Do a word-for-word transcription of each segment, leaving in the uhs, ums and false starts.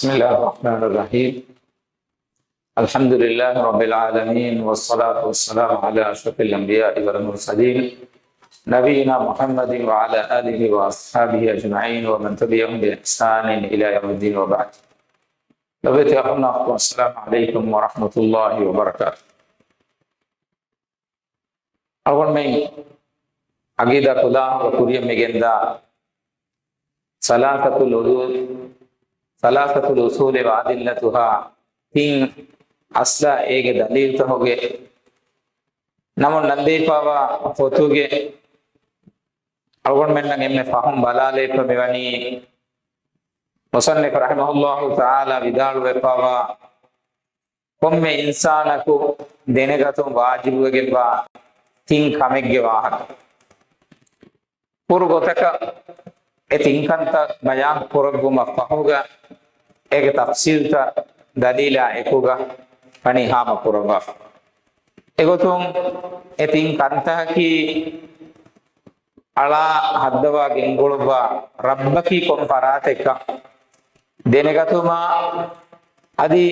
بسم الله الرحمن الرحيم. الحمد لله رب العالمين، والصلاة والسلام على أشرف الأنبياء والمرسلين، نبينا محمد وعلى آله وأصحابه أجمعين، ومن تبعهم بإحسان إلى يوم الدين، وبعد. ލޮބުވެތި އަޚުންނާ އުޚްތުން، السلام عليكم ورحمة الله وبركاته. އަޅުގަނޑުމެން ޢަޤީދާ ކުލާހުގަ ކުރިޔަށް މިގެންދާ ސަލާސަތުލް އުޞޫލް، ސަލާސަތުލް އުޞޫލި ވައަދިއްލަތުހާ، ތިން އަޞްލާ އޭގެ ދަލީލްތަކުގެ ނަމުން ނަންދީފާވާ ފޮތުގެ އަޅުގަނޑުމެންނަށް އެންމެ ފަހުން ބަލާލައިފަ މިވަނީ، މުޞައްނިފު ރަޙިމަހުﷲ ތަޢާލާ ވިދާޅުވެފާވާ، ކޮންމެ އިންސާނަކު ދެނެގަތުން ވާޖިބުވެގެންވާ ތިން ކަމެއްގެ ވާހަކަ. ކުރު ގޮތަކަށް އެ ތިން ކަންތައް ބަޔާން ކުރެއްވުމަށް ފަހުގަ، އޭގެ ތަފްޞީލްތައް ދަލީލާ އެކުގަ ވަނީ ހާމަ ކުރައްވާފަ. އެގޮތުން އެ ތިން ކަންތަކަކީ، އަޅާ ހައްދަވާ ގެންގުޅުއްވާ ރައްބަކީ ކޮން ފަރާތެއްކަން ދެނެގަތުމާ، އަދި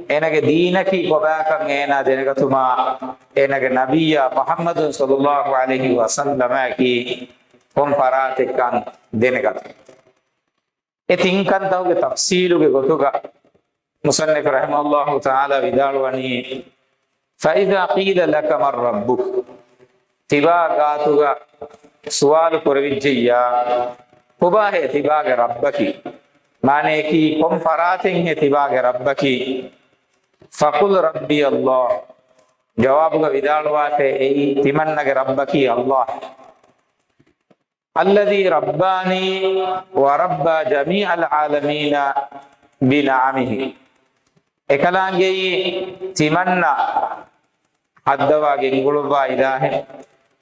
އޭނަގެ ދީނަކީ ކޮބާކަން އޭނާ ދެނެގަތުމާ، އޭނަގެ ނަބިއްޔާ މުޙައްމަދު ޞައްލައްލާހު ޢަލައިހި ވަސައްލަމަކީ ކޮން ފަރާތެއްކަން ދެނެގަތުން. އެ ތިން ކަންތަކުގެ ތަފްޞީލުގެ ގޮތުގަ މުޞައްނިފު ރަޙިމަހުﷲ ތަޢާލާ ވިދާޅުވަނީ، فإذا قيل لك من ربك؟ ތިބާ ގާތުގަ ސުވާލު ކުރެވިއްޖެއްޔާ، ކޮބާހޭ ތިބާގެ ރައްބަކީ؟ މާނަޔަކީ، ކޮން ފަރާތެއްހޭ ތިބާގެ ރައްބަކީ؟ فقل ربي الله. ޖަވާބުގަ ވިދާޅުވާށޭ، އެއީ ތިމަންނަގެ ރައްބަކީ ﷲ. الذي رباني وربى جميع العالمين بنعمه. އެކަލާނގެއީ ތިމަންނަ ހައްދަވާ ގެންގުޅުއްވާ އިލާހެއް.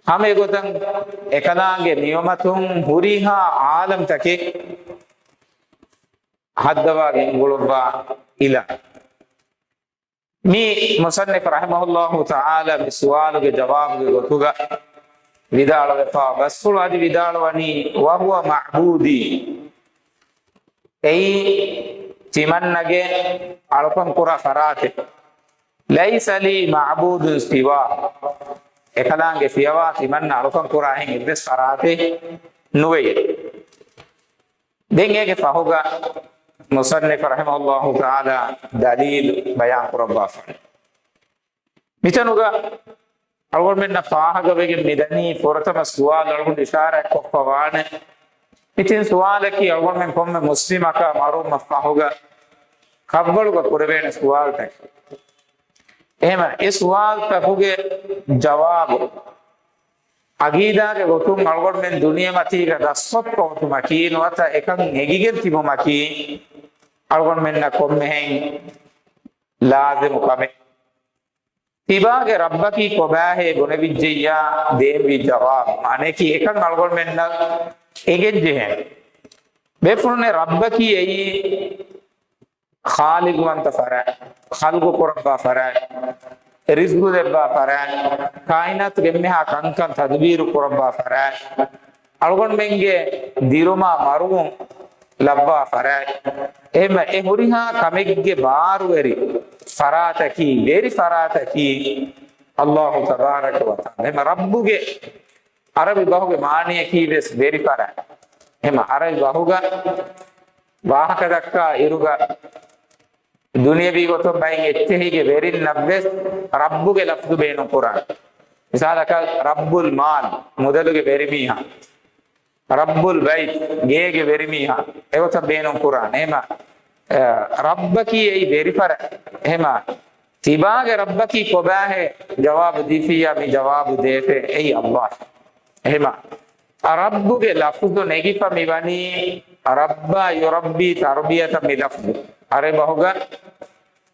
ހަމަ އެގޮތަށް އެކަލާނގެ ނިޢުމަތުން ހުރިހާ ޢާލަމްތަކެއް ހައްދަވާ ގެންގުޅުއްވާ އިލާހެއް. މި މުޞައްނިފު ރަޙިމަހުﷲ ތަޢާލާ މި ސުވާލުގެ ޖަވާބުގެ ގޮތުގަ ވިދާޅުވެފާ ބަސްފުޅު އަދި ވިދާޅުވަނީ، وهو معبودي. އެއީ ތިމަންނަގެ އަޅުކަން ކުރާ ފަރާތެއް. ليس لي معبود سواه. އެކަލާނގެ ފިޔަވާ ތިމަންނަ އަޅުކަން ކުރާ އެހެން އެއްވެސް ފަރާތެއް ނުވެޔޭ. ދެން އޭގެ ފަހުގަ މުޞައްނިފު ރަޙިމަހުﷲ ތަޢާލާ ދަލީލު ބަޔާން ކުރައްވާފަ. މިތަނުގަ އަޅުގަނޑުމެންނަށް ފާހަގަވެގެން މިދަނީ ފުރަތަމަ ސުވާލު އަޅުގަނޑު އިޝާރާތް ކޮށްފަ ވާނެ. މި ތިން ސުވާލަކީ އަޅުގަނޑުމެން ކޮންމެ މުސްލިމަކާ މަރުވުމަށް ފަހުގަ ކަށްވަޅުގަ ކުރެވޭނެ ސުވާލުތަކެއް. އެހެމަ އެ ސުވާލުތަކުގެ ޖަވާބު އަގީދާގެ ގޮތުން އަޅުގަނޑުމެން ދުނިޔެމަތީގަ ދަސްކޮށްފަ އޮތުމަކީ ނުވަތަ އެކަން އެނގިގެން ތިބުމަކީ އަޅުގަނޑުމެންނަށް ކޮންމެހެން ލާޒިމު ކަމެއް. ތިބާގެ ރައްބަކީ ކޮބާހޭ ބުނެވިއްޖެއްޔާ ދޭންވީ ޖަވާބު. މާނަޔަކީ އެކަން އަޅުގަނޑުމެންނަށް އެނގެންޖެހޭނެ. ބޭފުޅުންނެ ރައްބަކީ އެއީ ޚާލިޤުވަންތަ ފަރާތް، ޚަލްޤު ކުރައްވާ ފަރާތް، ރިޒްޤު ދެއްވާ ފަރާތް، ކާއިނާތުގެ އެންމެހާ ކަންކަން ތަދުބީރު ކުރައްވާ ފަރާތް، އަޅުގަނޑުމެންގެ ދިރުމާ މަރުވުން ލައްވާ ފަރާތް. އެހެމަ އެ ހުރިހާ ކަމެއްގެ ބާރުވެރި ފަރާތަކީ، ވެރި ފަރާތަކީ ﷲ ތަބާރަކަ ވަތަޢާލާ. އެހެމަ ރައްބުގެ ޢަރަބި ބަހުގެ މާނަޔަކީ ވެސް ވެރި ފަރާތް. އެހެމަ ޢަރަބި ބަހުގަ ވާހަކަ ދައްކާ އިރުގަ ދުނިޔަވީ ގޮތުން ބައިން އެއްޗެހީގެ ވެރިންނަށްވެސް ރައްބުގެ ލަފްޒު ބޭނުން ކުރާނެ. މިސާލަކަށް ރައްބުލް މާލް، މުދަލުގެ ވެރިމީހާ. ރައްބުލް ބައިތް، ގޭގެ ވެރިމީހާ. އެގޮތަށް ބޭނުން ކުރާނެ. އެހެމަ، އަ، ރައްބަކީ އެއީ ވެރިފަރާތް. އެހެމަ ތިބާގެ ރައްބަކީ ކޮބާހޭ؟ ޖަވާބު ދީފިއްޔާ މި ޖަވާބު ދޭށޭ އެއީ ﷲ. އެހެމަ ރައްބުގެ ލަފްޒު ނެގިފަ މިވަނީ ރައްބާ ޔުރައްބީ ތަރުބިޔަތަށް މި ލަފްޒު. ޢަރަބި ބަހުގަ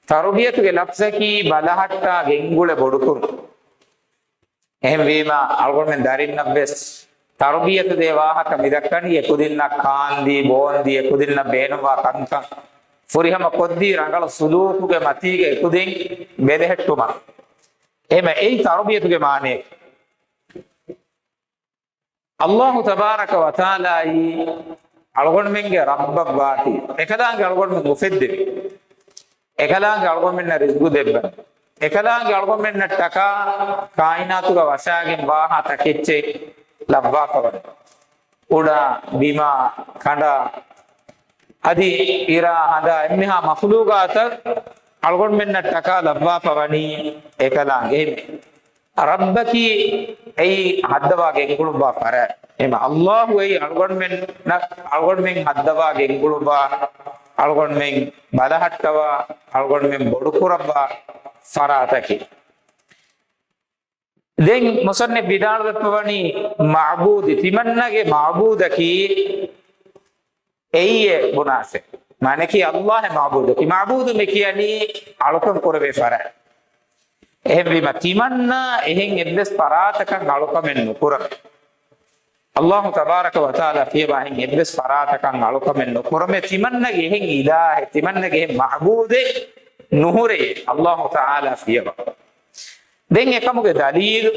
ތަރުބިޔަތުގެ ލަފްޒަކީ ބަލަހައްޓާ ގެންގުޅެ ބޮޑުކުރުން. އެހެންވީމަ، އަޅުގަނޑުމެން ދަރިންނަށްވެސް ތަރުބިޔަތު ދޭ ވާހަކަ މިދައްކަނީ އެކުދިންނަށް ކާންދީ، ބޯންދީ، އެކުދިންނަށް ބޭނުންވާ ކަންކަން ފުރިހަމަ ކޮށްދީ، ރަނގަޅު ސުލޫކުގެ މަތީގަ އެކުދިން ބެލެހެއްޓުމަށް. އެހެމަ އެއީ ތަރުބިޔަތުގެ މާނައެއް. ﷲ ތަބާރަކަ ވަތަޢާލާއީ އަޅުގަނޑުމެންގެ ރައްބަށް ވާތީ، އެކަލާނގެ އަޅުގަނޑުމެން އުފެއްދެވި، އެކަލާނގެ އަޅުގަނޑުމެންނަށް ރިޒްގު ދެއްވަން، އެކަލާނގެ އަޅުގަނޑުމެންނަށްޓަކާ ކާއިނާތުގަ ވަށާގެން ވާހާ ތަކެއްޗެއް ލައްވާފަވަން. އުޑާ، ބިމާ، ކަނޑާ، އަދި އިރާ، ހަނދާ، އެންމެހާ މަޚްލޫގާތަށް އަޅުގަނޑުމެންނަށްޓަކާ ލައްވާފަވަނީ އެކަލާނގެ. އެހެން ރައްބަކީ އެއީ ހައްދަވާ ގެންގުޅުއްވާ ފަރާތް. އެހެން އައްލާހު އެއީ އަޅުގަނޑުމެންނަށް، އަޅުގަނޑުމެން ހައްދަވާ ގެންގުޅުއްވާ، އަޅުގަނޑުމެން ބަލަހައްޓަވާ، އަޅުގަނޑުމެން ބޮޑުކުރައްވާ ފަރާތަކީ. ދެން މުޞައްނިފް ވިދާޅުވެފަވަނީ، މަޢުބޫދު، ތިމަންނަގެ މަޢުބޫދަކީ އެއީ ބުނާސެ. މާނައަކީ އައްލާހެއް މަޢުބޫދަކީ. މަޢުބޫދު މި ކިޔަނީ އަޅުކަން ކުރެވޭ ފަރާތް. އެހެންވީމަ ތިމަންނާ އެހެން އެއްވެސް ފަރާތަކަށް އަޅުކަމެއް ނުކުރަން. އައްލާހު ތަބާރަކަ ވަތަޢާލާ ފިޔަވާ އެހެން އެއްވެސް ފަރާތަކަށް އަޅުކަމެއް ނުކުރަމޭ، ތިމަންނަގެ އެހެން އިލާހެއް، ތިމަންނަގެ އެހެން މަޢުބޫދެއް ނުހުރެޔޭ އައްލާހު ތަޢާލާ ފިޔަވާ. ދެން އެކަމުގެ ދަލީލު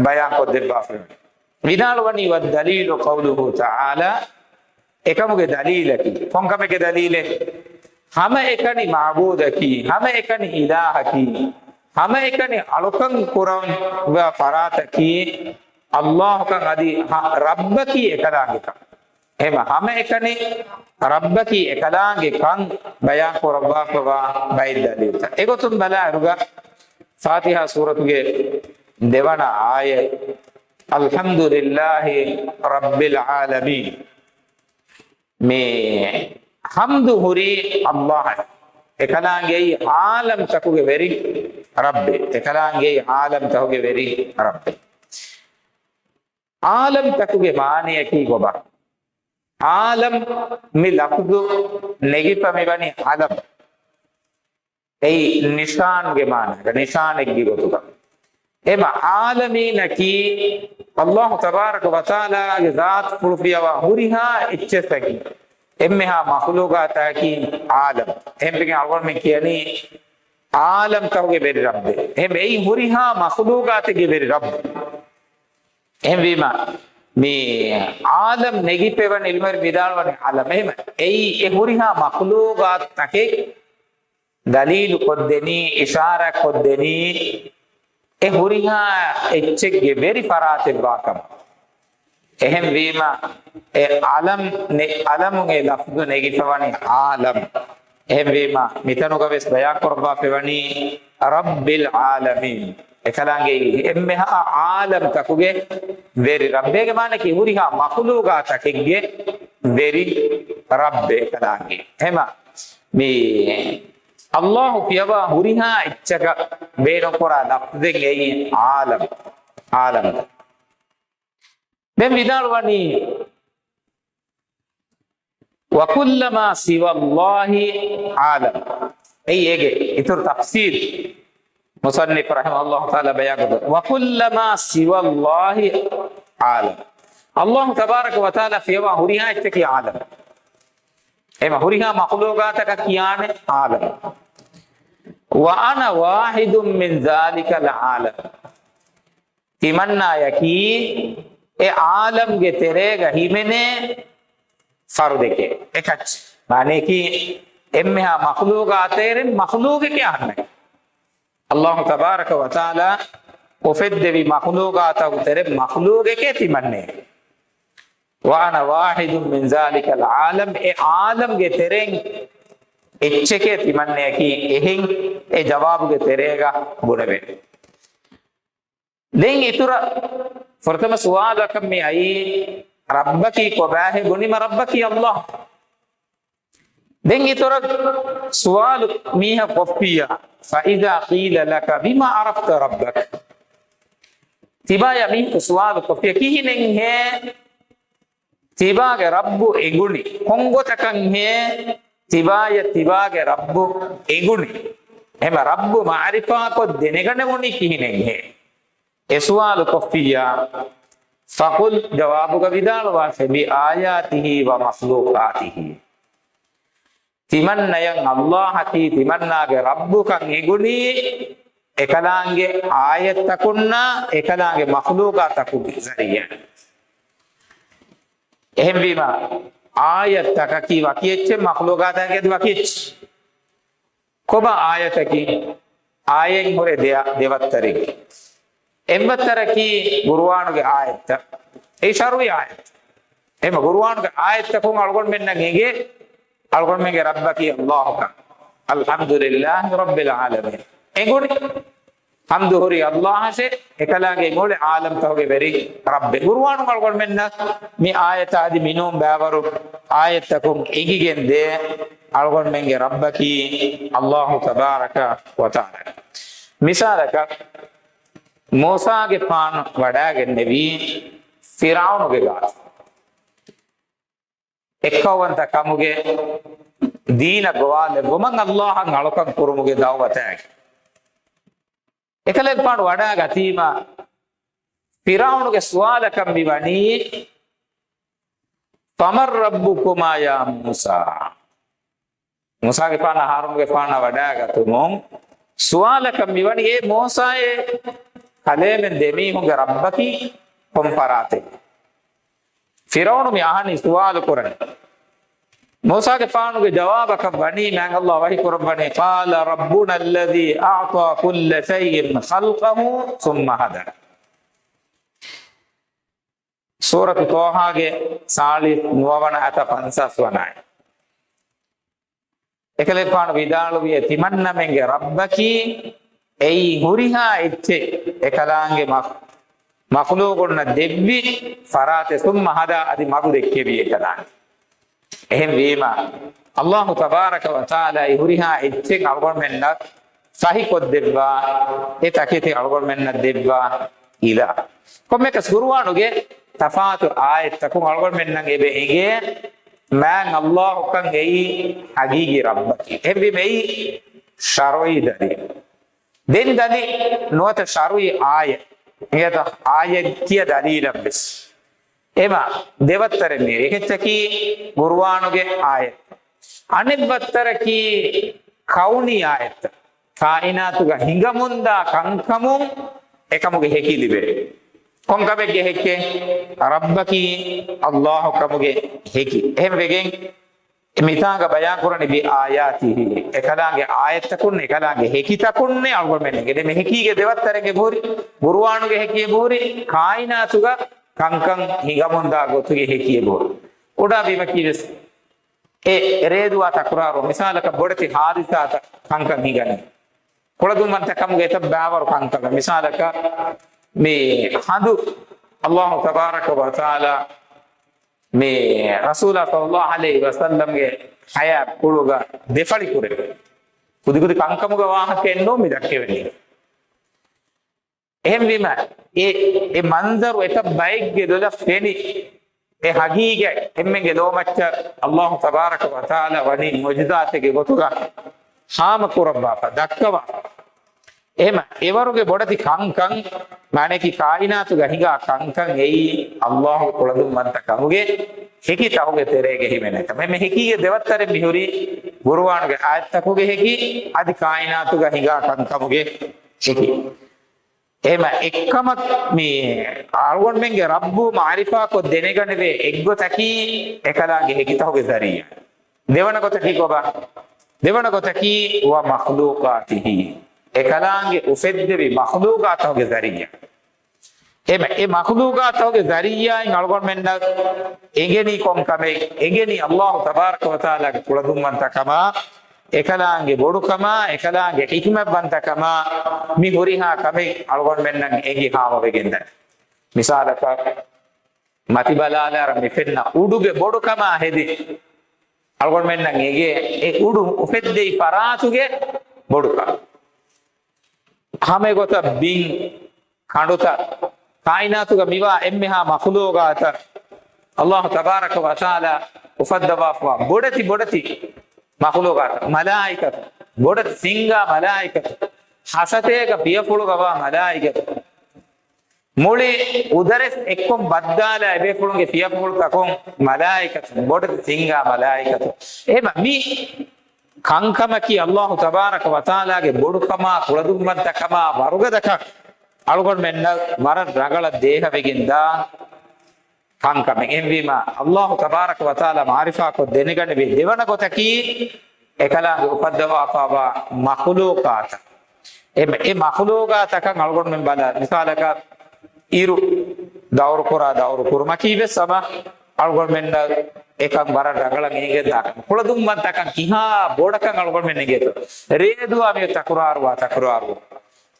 ބަޔާން ކޮށްދެއްވާފައިވަނީ. ވިދާޅުވަނީ، وَالدَّلِيلُ قَوْلُهُ تَعَالَى، އެކަމުގެ ދަލީލަކީ، ކޮންކަމެއްގެ ދަލީލެއް؟ ހަމައެކަނި މަޢުބޫދަކީ، ހަމައެކަނި އިލާހަކީ، ހަމައެކަނި އަޅުކަން ކުރަން ވާ ފަރާތަކީ އައްލާހުކަން އަދި ހަ-، ރައްބަކީ އެކަލާނގެކަން. އެހެން ހަމައެކަނި ރައްބަކީ އެކަލާނގެކަން ބަޔާން ކުރައްވާފަވާ ބައެއް ދަލީލުތައް. އެގޮތުން ބަލާއިރުގަ ފާތިޙާ ސޫރަތުގެ ދެވަނަ އާޔަތް، الْحَمْدُ لِلَّهِ رَبِّ الْعَالَمِينَ. މި ޙަމްދު ހުރީ އައްލާހަށް. އެކަލާނގެއީ ޢާލަމްތަކުގެ ވެރި ރައްބެއް. އެކަލާނގެއީ ޢާލަމްތަކުގެ ވެރި ރައްބެއް. ޢާލަމްތަކުގެ މާނަޔަކީ ކޮބާ؟ ޢާލަމް މި ލަފްޒު ނެގިފަ މިވަނީ ޢަލަމް. އެއީ ނިޝާންގެ މާނައަކަށް، ނިޝާނެއްގެ ގޮތުގަ. އެމަ ޢާލަމީނަކީ އައްލާހު ތަބާރަކަ ވަތަޢާލާގެ ޒާތުފުޅު ފިޔަވާ ހުރިހާ އެއްޗެއްސަކީ، އެންމެހާ މަޚްލޫގާތަކީ ޢާލަމް. އެހެންވެގެން އަޅުގަނޑުމެން ކިޔަނީ ޢާލަމްތަކުގެ ވެރި ރައްބެއް. އެހެން އެއީ ހުރިހާ މަޚްލޫގާތެއްގެ ވެރި ރައްބު. އެހެންވީމަ، މި ޢާލަމް ނެގިފައިވަނީ ޢިލްމުވެރިން ވިދާޅުވަނީ ޢަލަމް. އެހެން އެއީ އެ ހުރިހާ މަޚްލޫގާތުތަކެއް ދަލީލު ކޮށްދެނީ، އިޝާރާތް ކޮށްދެނީ، އެ ހުރިހާ އެއްޗެއްގެ ވެރި ފަރާތެއް ވާކަމަށް. އެހެންވީމަ، އެ ޢަލަމް ނެ-، ޢަލަމުން އެ ލަފްޒު ނެގިފަވަނީ ޢާލަމް. އެހެންވީމަ، މިތަނުގަ ވެސް ބަޔާން ކުރައްވާފައިވަނީ ރައްބިލް ޢާލަމީން. އެކަލާނގެ އެންމެހާ ޢާލަމްތަކުގެ ވެރި ރައްބޭގެ މާނައަކީ ހުރިހާ މަޚްލޫގާތަކެއްގެ ވެރި ރައްބެއް އެކަލާނގެ. އެހެމަ މި އައްލާހު ފިޔަވާ ހުރިހާ އެއްޗަކަށް ބޭނުންކުރާ ލަފްޒެއް އެއީ ޢާލަމް، ޢާލަމް. ދެން ވިދާޅުވަނީ، وَكُلَّ مَا سِوَى اللَّهِ عَالَمٌ. އެއީ އޭގެ އިތުރު ތަފްސީލް މުޞައްނިފު ރަޙިމަހުﷲ ތަޢާލާ ބަޔާންކޮށްދެއްވި، وَكُلَّ مَا سِوَى اللَّهِ عَالَمٌ. އައްލާހު ތަބާރަކަ ވަތަޢާލާ ފިޔަވާ ހުރިހާ އެއްޗަކީ ޢާލަމް. އެހެމަ ހުރިހާ މަޚްލޫގާތަކަށް ކިޔާނެ ޢާލަމް. وَأَنَا وَاحِدٌ مِنْ ذَلِكَ الْعَالَمِ. ތިމަންނާޔަކީ އެ ޢާލަމްގެ ތެރޭގަ ހިމެނޭ ފަރުދެކޭ، އެކައްޗެއް. މާނަޔަކީ އެންމެހާ މަޚްލޫގާތެރެން މަޚްލޫގެކޭ އަހަންނަކީ. އައްލާހު ތަބާރަކަ ވަތަޢާލާ އުފެއްދެވި މަޚްލޫގާތަކު ތެރެ މަޚްލޫގެކޭ ތިމަންނަޔަކީ. وَأَنَا وَاحِدٌ مِنْ ذَلِكَ الْعَالَمِ. އެ ޢާލަމްގެ ތެރެއިން އެއްޗެކޭ ތިމަންނަޔަކީ. އެހެން އެ ޖަވާބުގެ ތެރޭގަ ބުނެވޭ. ދެން އިތުރަށް ފުރަތަމަ ސުވާލަކަށް މި އައީ، ރައްބަކީ ކޮބާހޭ؟ ބުނީމަ ރައްބަކީ އައްލާހު. ދެން އިތުރަށް ސުވާލު މީހަކު ކޮށްފިއްޔާ، فَإِذَا قِيلَ لَكَ بِمَ عَرَفْتَ رَبَّكَ؟ ތިބާޔަށް މީހަކު ސުވާލު ކޮށްފިއްޔާ، ކިހިނެއްހޭ ތިބާގެ ރައްބު އެނގުނީ؟ ކޮންގޮތަކަށްހޭ ތިބާޔަށް ތިބާގެ ރައްބު އެނގުނީ؟ އެހެމަ ރައްބު މަޢުރިފާކޮށް ދެނެގަނެވުނީ ކިހިނެއްހޭ؟ އެ ސުވާލު ކޮށްފިއްޔާ، فَقُلْ، ޖަވާބުގަ ވިދާޅުވާށޭ، بِآيَاتِهِ وَمَخْلُوقَاتِهِ. ތިމަންނަޔަށް އައްލާހަކީ ތިމަންނާގެ ރައްބުކަން އެނގުނީ އެކަލާނގެ އާޔަތްތަކުންނާ އެކަލާނގެ މަޚްލޫގާތަކުގެ ޒަރީޢާ. އެހެންވީމަ، އާޔަތްތަކަކީ ވަކި އެއްޗެއް، މަޚްލޫގާތަކަކީ އަދި ވަކި އެއްޗެއް. ކޮބާ އާޔަތަކީ؟ އާޔަތް ހުރޭ ދެ، ދެވައްތަރެއްގެ. އެއްވައްތަރަކީ ޤުރުއާނުގެ އާޔަތްތައް. އެއީ ޝަރުޢީ އާޔަތް. އެހެން ޤުރުއާނުގެ އާޔަތްތަކުން އަޅުގަނޑުމެންނަށް އެނގޭ އަޅުގަނޑުމެންގެ ރައްބަކީ ﷲ ކަން. އަލްޙަމްދުލިއްލާހި ރައްބިލް ޢާލަމީން. އެނގުނީ ޙަމްދު ހުރީ ﷲ އަށެ، އެކަލާނގެ މުޅި ޢާލަމްތަކުގެ ވެރި ރައްބެ. ޤުރުއާނުން އަޅުގަނޑުމެންނަށް މި އާޔަތާ އަދި މިނޫން ބައިވަރު އާޔަތްތަކުން އެނގިގެން ދޭ އަޅުގަނޑުމެންގެ ރައްބަކީ ﷲ ތަބާރަކަ ވަތަޢާލާ. މިސާލަކަށް، މޫސާގެފާނު ވަޑައިގެންނެވީ ފިރްޢައުނުގެ ގާތަށް. އެއްކައުވަންތަ ކަމުގެ ދީނަށް ގޮވާލެއްވުމަށް ﷲ އަށް އަޅުކަން ކުރުމުގެ ދަޢުވަތާއެކީ. އެކަލޭގެފާނު ވަޑައިގަތީމަ، ފިރްޢައުނުގެ ސުވާލަކަށް މި ވަނީ، "فمن ربكما يا موسى؟" މޫސާގެފާނާ ހާރޫނުގެފާނާ ވަޑައިގަތުމުން ސުވާލަކަށް މިވަނީ، އޭ މޫސާއޭ، ކަލޭމެން ދެމީހުންގެ ރައްބަކީ ކޮން ފަރާތެއް؟ ފިރްޢައުނު މި އަހަނީ ސުވާލު ކުރަނީ. މޫސާގެފާނުގެ ޖަވާބަކަށް ވަނީ، މާތް ﷲ ވަޙީ ކުރައްވަނީ، "قال ربنا الذي أعطى كل شيء خلقه ثم هدى." ސޫރަތު ޠާހާގެ ސާޅީސް ނުވަވަނަ އަތަށް ފަންސާސް ވަނައި. އެކަލޭގެފާނު ވިދާޅުވިއޭ، ތިމަންނަމެންގެ ރައްބަކީ އެއީ ހުރިހާ އެއްޗެއް އެކަލާނގެ މަ-، މަޚްލޫޤުންނަށް ދެއްވި ފަރާތެއް، ސުއްމަ ހަދާ، އަދި މަގު ދެއްކެވި އެކަލާނގެ. އެހެންވީމަ، ﷲ ތަބާރަކަ ވަތަޢާލާ އެ ހުރިހާ އެއްޗެއް އަޅުގަނޑުމެންނަށް ފަހިކޮށްދެއްވާ، އެ ތަކެތި އަޅުގަނޑުމެންނަށް ދެއްވާ އިލާހު. ކޮންމެއަކަސް ޤުރުއާނުގެ ތަފާތު އާޔަތްތަކުން އަޅުގަނޑުމެންނަށް އެބަ އެނގޭ، މާތް ﷲ ކަން އެއީ ޙަޤީޤީ ރައްބަކީ. އެހެންވީމަ އެއީ ޝަރުޢީ ދަލީލު. ދެން ދަލީ ނުވަތަ ޝަރުޢީ އާޔަތް. އެހެން އާޔަތް ކިޔާ ދަލީލަށް ވެސް. އެމަ ދެވައްތަރެއް މި. އެކެއްޗަކީ ޤުރުއާނުގެ އާޔަތް. އަނެއް ވައްތަރަކީ ކައުނީ އާޔަތްތައް. ކާއިނާތުގަ ހިނގަމުންދާ ކަންކަމުން އެކަމުގެ ހެކި ލިބޭ. ކޮންކަމެއްގެ ހެކޭ؟ ރައްބަކީ ﷲ ކަމުގެ ހެކި. އެހެން ވެގެން މިތާނގަ ބަޔާން ކުރަނީ ބި އާޔާތިހި، އެކަލާނގެ އާޔަތްތަކުން، އެކަލާނގެ ހެކިތަކުންނޭ އަޅުގަނޑުމެން އެނގެނީ. މި ހެކީގެ ދެވައްތަރެއް އެބަހުރި، ޤުރުއާނުގެ ހެކި އެބަހުރި، ކާއިނާތުގަ ކަންކަން ހިނގަމުންދާ ގޮތުގެ ހެކި އެބަހުރި. ކުޑަ ބިމަކީ ވެސް އެ ރޭދުވާ ތަކުރާރު، މިސާލަކަށް ބޮޑެތި ހާދިސާތައް ކަންކަން ހިނގަނީ. ކުޅަދުންވަންތަކަމުގެ އެތައް ބައިވަރު ކަންކަމެއް. މިސާލަކަށް މި ހަނދު ﷲ ތަބާރަކަ ވަތަޢާލާ މި ރަސޫލާ ޞައްލައްލާހު ޢަލައިހި ވަސައްލަމްގެ ޙަޔާތްޕުޅުގަ ދެފަޅި ކުރެއްވި. ކުދިކުދި ކަންކަމުގެ ވާހަކައެއް ނޫން މި ދައްކެވެނީ. އެހެންވީމަ، އެ، އެ މަންޒަރު އެތައް ބައެއްގެ ލޮލަށް ފެނި، އެ ހަގީގަތް އެންމެންގެ ލޯމައްޗަށް ﷲ ތަބާރަކަ ވަތަޢާލާ ވަނީ މުޢުޖިޒާތެއްގެ ގޮތުގަ ހާމަ ކުރައްވާފަ، ދައްކަވާފަ. އެހެމަ އެވަރުގެ ބޮޑެތި ކަންކަން، މާނައަކީ ކާއިނާތުގަ ހިނގާ ކަންކަން އެއީ ﷲގެ ކުޅަދުންވަންތަ ކަމުގެ ހެކިތަކުގެ ތެރޭގަ ހިމެނޭ ކަމެއް. މި ހެކީގެ ދެވައްތަރެއް މިހުރީ ޤުރުއާނުގެ އާޔަތްތަކުގެ ހެކި، އަދި ކާއިނާތުގަ ހިނގާ ކަންކަމުގެ ހެކި. އެހެމަ އެއްކަމަށް މި އަޅުގަނޑުމެންގެ ރައްބު މަޢުރިފާކޮށް ދެނެގަނެވޭ އެއްގޮތަކީ އެކަލާނގެ ހެކިތަކުގެ ޒަރީޢާ. ދެވަނަ ގޮތަކީ ކޮބާ؟ ދެވަނަ ގޮތަކީ ومخلوقاته، އެކަލާނގެ އުފެއްދެވި މަޚްލޫޤާތަކުގެ ޒަރީޢާ. އެ، އެ މަޚްލޫޤާތަކުގެ ޒަރީޢާއިން އަޅުގަނޑުމެންނަށް އެނގެނީ ކޮން ކަމެއް؟ އެނގެނީ ﷲ ތަބާރަކަ ވަތަޢާލާގެ ކުޅަދުންވަންތަކަމާ، އެކަލާނގެ ބޮޑުކަމާ، އެކަލާނގެ ޙިކްމަތްވަންތަކަމާ. މި ހުރިހާ ކަމެއް އަޅުގަނޑުމެންނަށް އެނގި ހާމަވެގެންދަނީ. މިސާލަކަށް، މަތިބަލާލާރަ މި ފެންނަ އުޑުގެ ބޮޑުކަމާ ހެދި، އަޅުގަނޑުމެންނަށް އެނގޭ އެ އުޑު އުފެއްދެވި ފަރާތުގެ ބޮޑުކަން. ހަމައެގޮތަށް ބިން، ކަނޑުތައް، ކާއިނާތުގަ މިވާ އެންމެހާ މަޚްލޫޤާތައް، ﷲ ތަބާރަކަ ވަތަޢާލާ އުފައްދަވާފަވާ ބޮޑެތި ބޮޑެތި މަޚްލޫޤާތައް، މަލާއިކަތު، ބޮޑެތި ސިންގާ މަލާއިކަތު، ހަސަތޭކަ ފިޔަފުޅުގަވާ މަލާއިކަތު، މުޅި އުދަރެސް އެއްކޮށް ބައްދާލާ އެބޭފުޅުންގެ ފިޔަފުޅުތަކުން މަލާއިކަތު، ބޮޑެތި ސިންގާ މަލާއިކަތު. އެހެމަ މި ކަންކަމަކީ ﷲ ތަބާރަކަ ވަތަޢާލާގެ ބޮޑުކަމާ، ކުޅަދުންވަންތަކަމާ، ވަރުގަދަކަން އަޅުގަނޑުމެންނަށް ވަރަށް ރަނގަޅަށް ދޭހަވެގެންދާ ކަންކަމެއް. އެހެންވީމަ، އައްލާހު ތަބާރަކަ ވަތަޢާލާ މަޢުރިފާކޮށް ދެނެގަނެވި ދެވަނަ ގޮތަކީ، އެކަލާނގެ އުފައްދަވާފައިވާ މަޚުލޫޤާތައް. އެ، އެ މަޚުލޫޤާތަކަށް އަޅުގަނޑުމެން ބަލާ، މިސާލަކަށް، އިރު ދައުރުކުރާ ދައުރު ކުރުމަކީ ވެސް ހަމަ އަޅުގަނޑުމެންނަށް އެކަން ވަރަށް ރަނގަޅަށް އެނގެންދާ ކަމެއް. ކުޅަދުންވަންތަކަން ކިހާ ބޮޑަކަށް އަޅުގަނޑުމެން އެނގޭތޯ؟ ރޭދުވާ މި ތަކުރާރުވާ ތަކުރާރު.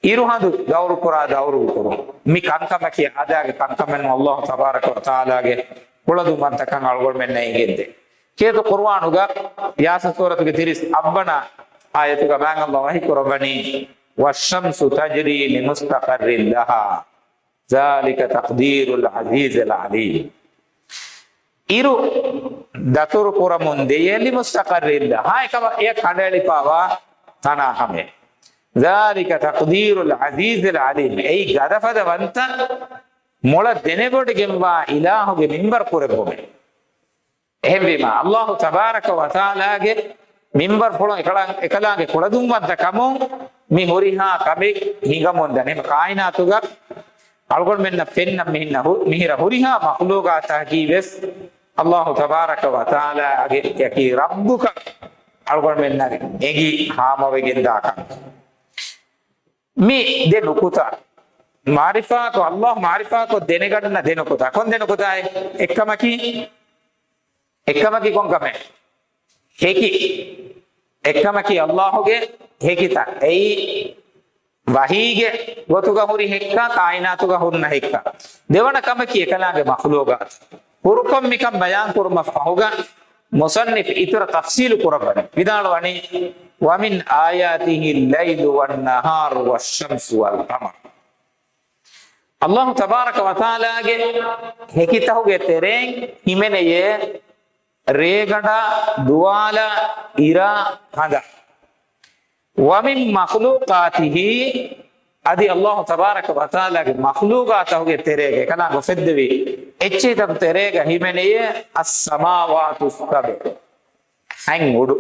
އިރުހަނދު ދައުރުކުރާ ދައުރު ކުރުން. މި ކަންކަމަކީ އާދައިގެ ކަންކަމެއް ނޫން. އައްލާހު ތަބާރަކަ ވަތަޢާލާގެ ކުޅަދުންވަންތަކަން އަޅުގަނޑުމެންނަށް އެނގެންދޭ. ކޭތު ޤުރުއާނުގަ ޔާސީން ސޫރަތުގެ ތިރީސް އަށްވަނަ އާޔަތުގަ މާތް އައްލާހު ވަޙީ ކުރައްވަނީ، وَالشَّمْسُ تَجْرِي لِمُسْتَقَرٍّ لَهَا ذَلِكَ تَقْدِيرُ الْعَزِيزِ الْعَلِيمِ. އިރު ދަތުރު ކުރަމުން ދިޔައީ لِمُسْتَقَرٍّ لَهَا، އެކަމަ އެ ކަނޑައެޅިފައިވާ ތަނާ ހަމަޔަށް. ذَلِكَ تَقْدِيرُ الْعَزِيزِ الْعَلِيمِ. އެއީ ގަދަފަދަ ވަންތަ މޮޅަށް ދެނެވޮޑިގެންވާ އިލާހުގެ މިންވަރު ކުރެއްވުމެއް. އެހެންވީމަ، އައްލާހު ތަބާރަކަ ވަތަޢާލާގެ މިންވަރުފުޅުން އެކަލާ-، އެކަލާނގެ ކުޅަދުންވަންތަ ކަމުން މި ހުރިހާ ކަމެއް ހިނގަމުން ދަނީ. ކާއިނާތުގަ އަޅުގަނޑުމެންނަށް ފެންނަ މިހިންނަ ހު-، މިހިރަ ހުރިހާ މަޚްލޫޤާތަކީ ވެސް އައްލާހު ތަބާރަކަ ވަތަޢާލާގެ އެކި ރައްބުކަން އަޅުގަނޑުމެންނަށް އެނގި ހާމަވެގެންދާކަން. މި ދެ ނުކުތާ މަޢުރިފާކޮށް، އައްލާހު މަޢުރިފާކޮށް ދެނެގަންނަ ދެ ނުކުތާ. ކޮން ދެ ނުކުތާއެއް؟ އެއްކަމަކީ، އެއްކަމަކީ ކޮން ކަމެއް؟ ހެކި. އެއްކަމަކީ އައްލާހުގެ ހެކިތައް. އެއީ ވަޙީގެ ގޮތުގަ ހުރި ހެއްކާ، ކާއިނާތުގަ ހުންނަ ހެއްކާ. ދެވަނަ ކަމަކީ އެކަލާނގެ މަޚްލޫޤާތު. ކުރުކޮށް މިކަން ބަޔާން ކުރުމަށް ފަހުގަ މުޞައްނިފު އިތުރަށް ތަފްޞީލު ކުރައްވަނީ. ވިދާޅުވަނީ، وَمِنْ آيَاتِهِ اللَّيْلُ وَالنَّهَارُ وَالشَّمْسُ وَالْقَمَرُ. އައްލާހު ތަބާރަކަ ވަތަޢާލާގެ ހެކިތަކުގެ ތެރެއިން ހިމެނެޔޭ ރޭގަނޑާ، ދުވާލާ، އިރާ، ހަނދާ. وَمِنْ مَخْلُوقَاتِهِ، އަދި އައްލާހު ތަބާރަކަ ވަތަޢާލާގެ މަޚްލޫޤާތަކުގެ ތެރޭގަ، އެކަލާނގެ އުފެއްދެވި އެއްޗެހިތަކު ތެރޭގަ ހިމެނެޔޭ السَّمَاوَاتُ السَّبْعُ، ހަތް އުޑު.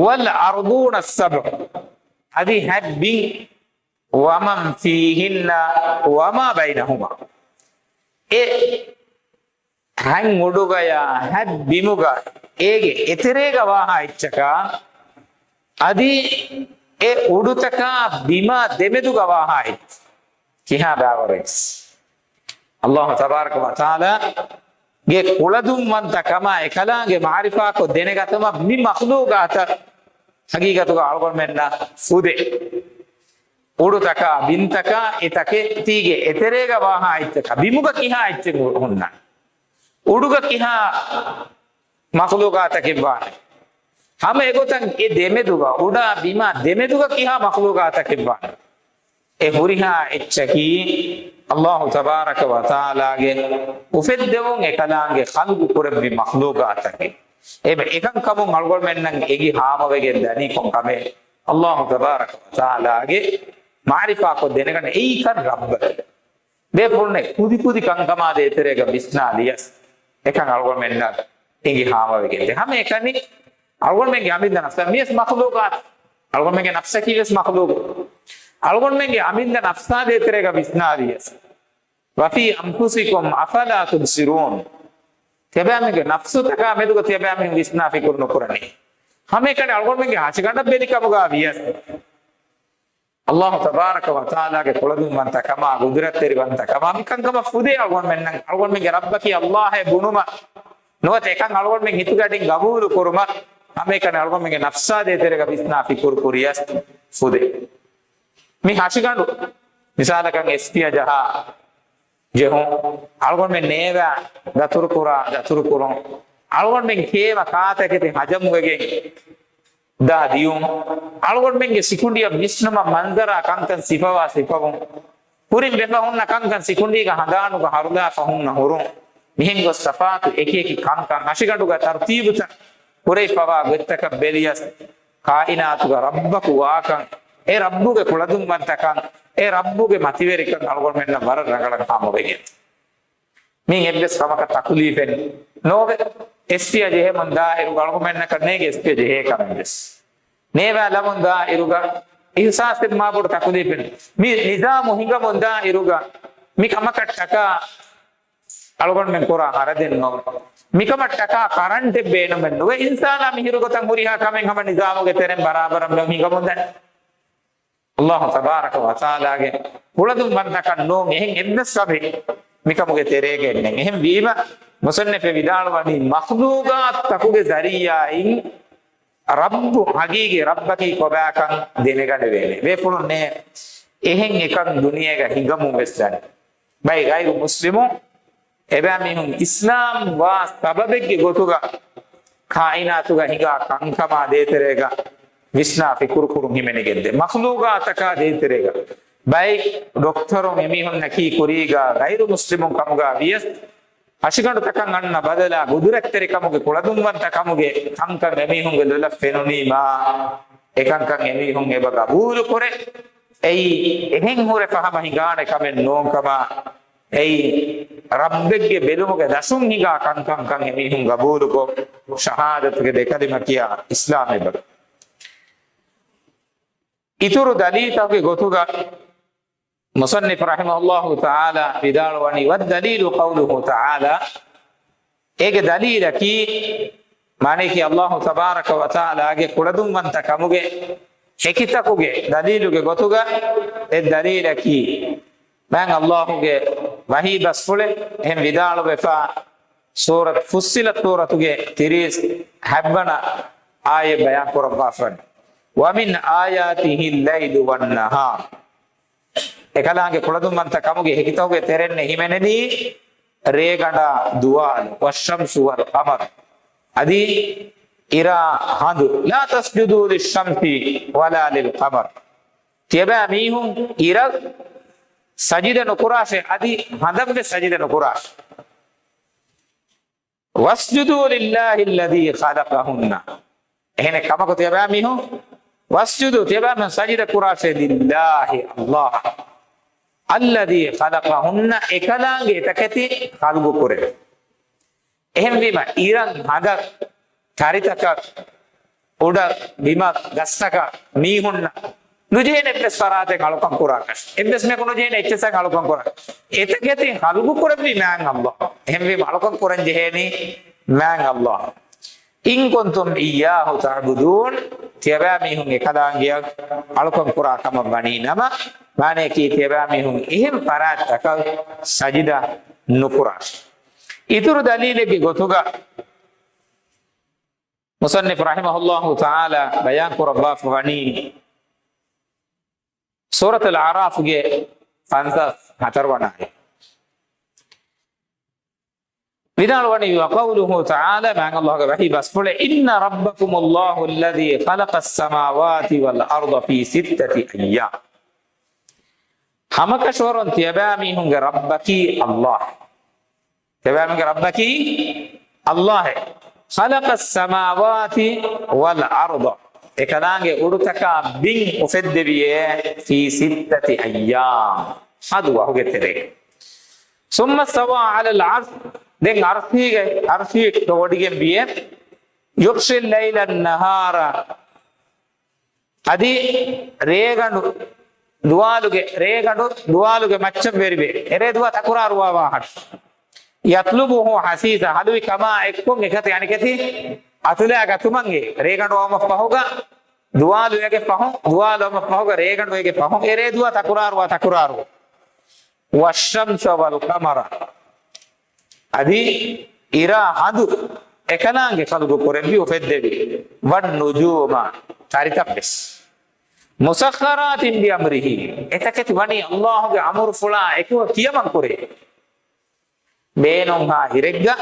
وَالْأَرْضُونَ السَّبْعُ، އަދި ހަތް ބިން، وَمَنْ فِيهِنَّ وَمَا بَيْنَهُمَا، އެ ހަތް އުޑުގަޔާ ހަތް ބިމުގަ އޭގެ އެތެރޭގަ ވާހާ އެއްޗަކާ، އަދި އެ އުޑުތަކާ ބިމާ ދެމެދުގަ ވާހާ އެއްޗެއް. ކިހާ ބާވަރެއްސް؟ އައްލާހު ތަބާރަކަ ވަތަޢާލާގެ ކުޅަދުންވަންތަ ކަމާ އެކަލާނގެ މަޢުރިފާކޮށް ދެނެގަތުމަށް މި މަޚްލޫޤާތަށް ހަގީގަތުގަ އަޅުގަނޑުމެންނަށް ފުދޭ. އުޑުތަކާ، ބިންތަކާ، އެ ތަކެތީގެ އެތެރޭގަ ވާހާ އެއްޗަކާ، ބިމުގަ ކިހާ އެއްޗެއް ހުންނާނެ؟ އުޑުގަ ކިހާ މަޚްލޫޤާތަކެއް ވާނެ؟ ހަމަ އެގޮތަށް އެ ދެމެދުގަ، އުޑާ ބިމާ ދެމެދުގަ ކިހާ މަޚްލޫޤާތަކެއް ވާނެ؟ އެ ހުރިހާ އެއްޗަކީ އައްލާހު ތަބާރަކަ ވަތަޢާލާގެ އުފެއްދެވުން އެކަލާނގެ ޚަލްޤު ކުރެއްވި މަޚްލޫޤާތަކެއް. އެ، އެކަންކަމުން އަޅުގަނޑުމެންނަށް އެނގި ހާމަވެގެން ދަނީ ކޮން ކަމެއް؟ އައްލާހު ތަބާރަކަ ވަތަޢާލާގެ މަޢުރިފާކޮށް ދެނެގަންނަ އެއީ ކަން ރައްބަކީ. ބޭފުޅުންނެއް ކުދި ކުދި ކަންކަމާ ދޭތެރޭގަ ވިސްނާލިޔަސް، އެކަން އަޅުގަނޑުމެންނަށް އެނގި ހާމަވެގެންދޭ. ހަމައެކަނި އަޅުގަނޑުމެންގެ އަމިއްލަ ނަފްސާ މިޔަސް މަޚްލޫޤާތު. އަޅުގަނޑުމެންގެ ނަފްސަކީ ވެސް މަޚްލޫޤު. އަޅުގަނޑުމެންގެ އަމިއްލަ ނަފްސާ ދޭތެރޭގަ ވިސްނާލިޔަސް، وَفِي أَنْفُسِكُمْ أَفَلَا تُبْصِرُونَ. ތިޔަބައިމީހުންގެ ނަފްސުތަކާ މެދުގަ ތިޔަބައިމީހުން ވިސްނާ ފިކުރު ނުކުރަނީ. ހަމައެކަނި އަޅުގަނޑުމެންގެ ހަށިގަނޑަށް ބެލި ކަމުގަ ވިޔަސް، އައްލާހު ތަބާރަކަ ވަތަޢާލާގެ ކުޅަދުންވަންތަ ކަމާ، ގުދުރަތްތެރިވަންތަ ކަމާ، މި ކަންކަމަށް ފުދޭ އަޅުގަނޑުމެންނަށް، އަޅުގަނޑުމެންގެ ރައްބަކީ އައްލާހޭ ބުނުމަށް ނުވަތަ އެކަން އަޅުގަނޑުމެން ހިތުގެ އަޑިން ގަބޫލު ކުރުމަށް، ހަމައެކަނި އަޅުގަނޑުމެންގެ ނަފްސާ ދޭތެރޭގަ ވިސްނާ ފިކުރު ކުރިޔަސް ފުދޭ. މި ހަށިގަނޑު މިސާލަކަށް އެސްޕިއަށް ޖަހާ ޖެހުން، އަޅުގަނޑުމެން ނޭވާ ދަތުރުކުރާ ދަތުރުކުރުން، އަޅުގަނޑުމެން ކޭވަ ކާތަކެތި ހަޖަމުވެގެން ދާ ދިޔުން، އަޅުގަނޑުމެންގެ ސިކުނޑިއަށް ވިސްނުމަށް މަންޒަރާ ކަންކަން ސިފަވާ ސިފަވުން، ކުރިން ވެފަ ހުންނަ ކަންކަން ސިކުނޑީގަ ހަނދާނުގަ ހަރުލާފަ ހުންނަ ހުރުން، މިހެން ގޮސް ތަފާތު އެކިއެކި ކަންކަން ހަށިގަނޑުގަ ތަރުތީބުތައް ކުރެވިފަވާ ގޮތްތަކަށް ބެލިޔަސް، ކާއިނާތުގަ ރައްބަކު ވާކަން، އެ ރައްބުގެ ކުޅަދުންވަންތަކަން، އެ ރައްބުގެ މަތިވެރިކަން އަޅުގަނޑުމެންނަށް ވަރަށް ރަނގަޅަށް ހާމަވެގެން. މިއިން އެއްވެސް ކަމަކަށް ތަކުލީފެއް ނޯވެ. އެސްޕިއަށް ޖެހެމުން ދާއިރުގަ އަޅުގަނޑުމެންނަކަށް ނޭނގެ އެސްޕިއަށް ޖެހޭ ކަމެއްވެސް. ނޭވާ ލަމުން ދާއިރުގަ އިހުސާސެއް މާބޮޑު ތަކުލީފެއް. މި ނިޒާމު ހިނގަމުން ދާއިރުގަ މި ކަމަކަށްޓަކާ އަޅުގަނޑުމެން ކުރާ ހަރަދެއް ނޯން. މިކަމަށްޓަކާ ކަރަންޓެއް ބޭނުމެއް ނުވޭ. އިންސާނާ މިހިރު ގޮތަށް ހުރިހާ ކަމެއް ހަމަ ނިޒާމުގެ ތެރެއިން ބަރާބަރަށް މި ހިނގަމުންދަނީ. އައްލާހު ތަބާރަކަ ވަތަޢާލާގެ ކުޅަދުންވަންތަކަން ނޫން އެހެން އެއްވެސް ކަމެއް މިކަމުގެ ތެރޭގަ އެއްނެތް. އެހެން ވީމަ، މުޞައްނިފެއް ވިދާޅުވަނީ، މަޚްލޫޤާތުތަކުގެ ޒަރީޢާއިން ރައްބު، ޙަޤީޤީ ރައްބަކީ ކޮބާކަން ދެނެގަނެވޭނެ. ބޭފުޅުންނޭ އެހެން އެކަން ދުނިޔޭގަ ހިނގަމުން ވެސް ދަނީ. ބައި ޣައިރު މުސްލިމުން އެބައިމީހުން އިސްލާމް ވާ ސަބަބެއްގެ ގޮތުގަ ކާއިނާތުގަ ހިނގާ ކަންކަމާ ދޭތެރޭގަ ވިސްނާ ފިކުރު ކުރުން ހިމެނިގެންދޭ. މަޚްލޫޤާތަކާ ދޭތެރޭގަ ބައި ޑޮކްޓަރުން އެމީހުންނަކީ ކުރީގަ ޣައިރު މުސްލިމުން ކަމުގަ ވިޔަސް، ހަށިގަނޑުތަކަށް އަންނަ ބަދަލާ ގުދުރަތްތެރިކަމުގެ ކުޅަދުންވަންތަކަމުގެ ކަންކަން އެމީހުންގެ ލޮލަށް ފެނުނީމާ، އެކަންކަން އެމީހުން އެބަ ގަބޫލުކުރޭ. އެއީ އެހެން ހުރެފަ ހަމަ ހިނގާނެ ކަމެއް ނޫންކަމާ، އެއީ ރައްބެއްގެ ބެލުމުގެ ދަށުން ހިނގާ ކަންކަންކަން އެމީހުން ގަބޫލުކޮށް، ޝަހާދަތުގެ ދެ ކަލިމަ ކިޔާ އިސްލާމް އެބަ. އިތުރު ދަލީލްތަކުގެ ގޮތުގަ މުޞައްނިފު ރަޙިމަހުﷲ ތަޢާލާ ވިދާޅުވަނީ، وَالدَّلِيلُ قَوْلُهُ تَعَالَى، އޭގެ ދަލީލަކީ، މާނަޔަކީ އައްލާހު ތަބާރަކަ ވަތަޢާލާގެ ކުޅަދުންވަންތަކަމުގެ ހެކިތަކުގެ ދަލީލުގެ ގޮތުގަ އެއް ދަލީލަކީ، މާތް އައްލާހުގެ ވަޙީ ބަސްފުޅެއް އެހެން ވިދާޅުވެފާ، ސޫރަތު ފުއްޞިލަތު ސޫރަތުގެ ތިރީސް ހަތްވަނަ އާޔަތް ބަޔާން ކުރައްވާފަ ވަނީ، وَمِنْ آيَاتِهِ اللَّيْلُ وَالنَّهَارُ. އެކަލާނގެ ކުޅަދުންވަންތަ ކަމުގެ ހެކިތަކުގެ ތެރެއިން ހިމެނެނީ ރޭގަނޑާ ދުވާލު، وَالشَّمْسُ وَالْقَمَرُ. އަދި އިރާ ހަނދު. لَا تَسْجُدُوا لِلشَّمْسِ وَلَا لِلْقَمَرِ. ތިޔަބައިމީހުން އިރަށް ސަޖިދަ ނުކުރާށޭ، އަދި ހަނދަށްވެސް ސަޖިދަ ނުކުރާށޭ. وَاسْجُدُوا لِلَّهِ الَّذِي خَلَقَهُنَّ. އެހެނެއް ކަމަކު ތިޔަބައިމީހުން، وَاسْجُدُوا، ތިޔަބައިމީހުން ސަޖިދަ ކުރާށޭ، لِلَّهِ، އައްލާހަށް، الَّذِي خَلَقَهُنَّ، އެކަލާނގެ އެތަކެތި ޚަލްޤު ކުރެއްވި. އެހެންވީމަ، އިރަށް، ހަނދަށް، ތަރިތަކަށް، އުޑަށް، ބިމަށް، ގަސްތަކަށް، މީހުންނަށް ނުޖެހޭނެ އެއްވެސް ފަރާތެއް އަޅުކަން ކުރާކަށް، އެއްވެސް މީހަކު ނުޖެހޭނެ އެއްޗިއްސަށް އަޅުކަން ކުރާ. އެތަކެތި ޚަލްޤު ކުރެއްވީ މާތް އައްލާހް. އެހެންވީމަ އަޅުކަން ކުރަން ޖެހޭނީ މާތް އައްލާހް. إِن كُنتُمْ إِيَّاهُ تَعْبُدُونَ، ތިޔަބައިމީހުން އެކަލާނގެއަށް އަޅުކަން ކުރާ ކަމަށް ވަނީ ނަމަ، މާނަޔަކީ ތިޔަބައިމީހުން އެހެން ފަރާތްތަކަށް ސަޖިދަ ނުކުރާށޭ. އިތުރު ދަލީލެއްގެ ގޮތުގަ މުޞައްނިފު ރަޙިމަހުﷲ ތަޢާލާ ބަޔާން ކުރައްވާފަ ވަނީ، ސޫރަތުލް އަޢްރާފްގެ ފަންސާސް ހަތަރު ވަނަ އާޔަތް. ވިދާޅުވަނީ، وَقَوْلُهُ تَعَالَى، މާތް އައްލާހުގެ ވަޙީ ބަސްފުޅެއް، إِنَّ رَبَّكُمُ اللَّهُ الَّذِي خَلَقَ السَّمَاوَاتِ وَالْأَرْضَ فِي سِتَّةِ أَيَّامٍ. ހަމަކަށަވަރުން ތިޔަބައިމީހުންގެ ރައްބަކީ އައްލާހެއް. ތިޔަބައިމީހުންގެ ރައްބަކީ އައްލާހެއް. خَلَقَ السَّمَاوَاتِ وَالْأَرْضَ، އެކަލާނގެ އުޑުތަކާ ބިން އުފެއްދެވިޔޭ، فِي سِتَّةِ أَيَّامٍ، ހަ ދުވަހުގެ ތެރޭގަ. ثُمَّ اسْتَوَى عَلَى الْعَرْشِ، ދެން އަރްޝީގަ، އަރްޝީގަ ވޮޑިގެން ވިޔޭ. يُغْشِي اللَّيْلَ النَّهَارَ، އަދި ރޭގަނޑު ދުވާލުގެ، ރޭގަނޑު ދުވާލުގެ މައްޗަށް ވެރިވޭ. އެރޭ ދުވާ ތަކުރާރުވާ ވާހަކަ. يَطْلُبُهُ حَثِيثًا، ހަލުވި ކަމާ އެއްކޮށް އެކަތި އަނެކަތި އަތުލާ ގަތުމަށް އެ ރޭގަނޑު އައުމަށް ފަހުގަ، ދުވާލު އޭގެ ފަހުން، ދުވާލު އައުމަށް ފަހުގަ ރޭގަނޑު އޭގެ ފަހުން، އެރޭ ދުވާ ތަކުރާރުވާ ތަކުރާރު. وَالشَّمْسَ وَالْقَمَرَ، އަދި އިރާ ހަނދު އެކަލާނގެ ޚަލްޤު ކުރެއްވި އުފެއްދެވި. وَالنُّجُومَ، ތަރިތައް ވެސް. مُسَخَّرَاتٍ بِأَمْرِهِ، އެތަކެތި ވަނީ އައްލާހުގެ އަމުރުފުޅާ އެކު ކިޔަމަން ކުރޭ. ބޭނުންހާ ހިރެއްގަ،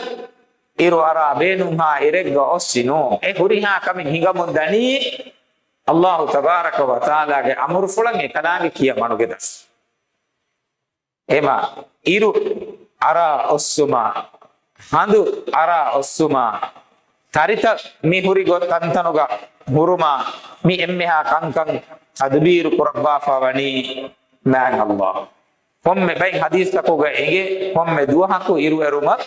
އިރު އަރާ ބޭނުންހާ ހިރެއްގަ އޮއްސި ނޫން. އެ ހުރިހާ ކަމެއް ހިނގަމުން ދަނީ އައްލާހު ތަބާރަކަ ވަ ތަޢާލާގެ އަމުރުފުޅަށް އެކަލާނގެ ކިޔަމަނުގެ ދަސް. އެމަ އިރު އަރާ އޮއްސުމާ، ހަނދު އަރާ އޮއްސުމާ، ތަރިތައް މި ހުރި ގޮތް ތަންތަނުގަ ހުރުމާ، މި އެންމެހާ ކަންކަން ތަދުބީރު ކުރައްވާފަ ވަނީ މާތް އައްލާހް. ކޮންމެ ބައެއް ހަދީސްތަކުގަ އެނގޭ، ކޮންމެ ދުވަހަކު އިރު އެރުމަށް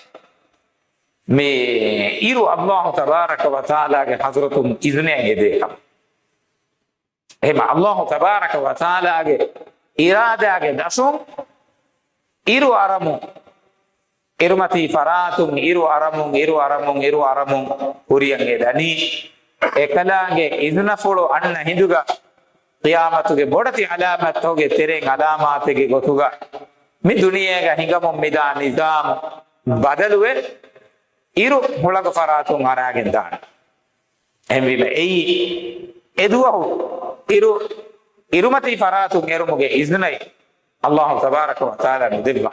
މި އިރު އައްލާހު ތަބާރަކަ ވަ ތަޢާލާގެ ޙަޟްރަތުން އިޒުނެއް އެދޭ ކަމަށް. އެހެން އައްލާހު ތަބާރަކަ ވަ ތަޢާލާގެ އިރާދާގެ ދަށުން އިރު އަރަމުން، އިރުމަތީ ފަރާތުން އިރު އަރަމުން، އިރު އަރަމުން، އިރު އަރަމުން ހުރިއަށް އެ ދަނީ. އެކަލާނގެ އިޒުނަފުޅު އަންނަ ހިނދުގަ ޤިޔާމަތުގެ ބޮޑެތި އަލާމާތްތަކުގެ ތެރެއިން އަލާމާތެއްގެ ގޮތުގަ މި ދުނިޔޭގަ ހިނގަމުން މިދާ ނިޒާމު ބަދަލުވެ، އިރު ހުޅަނގު ފަރާތުން އަރާގެން ދާނެ. އެހެންވީމަ އެއީ އެ ދުވަހު އިރު، އިރުމަތީ ފަރާތުން އެރުމުގެ އިޒުނަތް އައްލާހު ތަބާރަކަ ވަތަޢާލާ ނުދެއްވާ.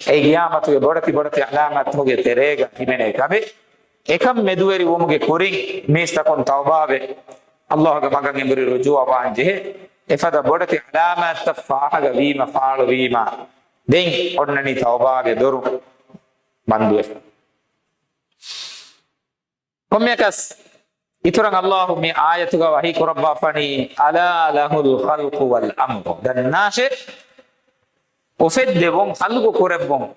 އެއީ ޤިޔާމަތުގެ ބޮޑެތި ބޮޑެތި އަލާމާތްތަކުގެ ތެރޭގަ ހިމެނޭ ކަމެއް. އެކަން މެދުވެރިވުމުގެ ކުރިން މީސްތަކުން ތައުބާވެ، އައްލާހުގެ މަގަށް އެނބުރި ރުޖޫޢަވާން ޖެހޭ. އެފަދަ ބޮޑެތި އަލާމާތްތައް ފާހަގަވީމަ ފާޅުވީމަ، ދެން އޮންނަނީ ތައުބާގެ ދޮރު ބަންދުވެފަ. ކޮންމެއަކަސް އިތުރަށް އައްލާހު މި އާޔަތުގަ ވަޙީ ކުރައްވާފަނީ، "أَلَا لَهُ الْخَلْقُ وَالْأَمْرُ." ދަންނާށޭ، އުފެއްދެވުން، ޚަލްޤު ކުރެއްވުން،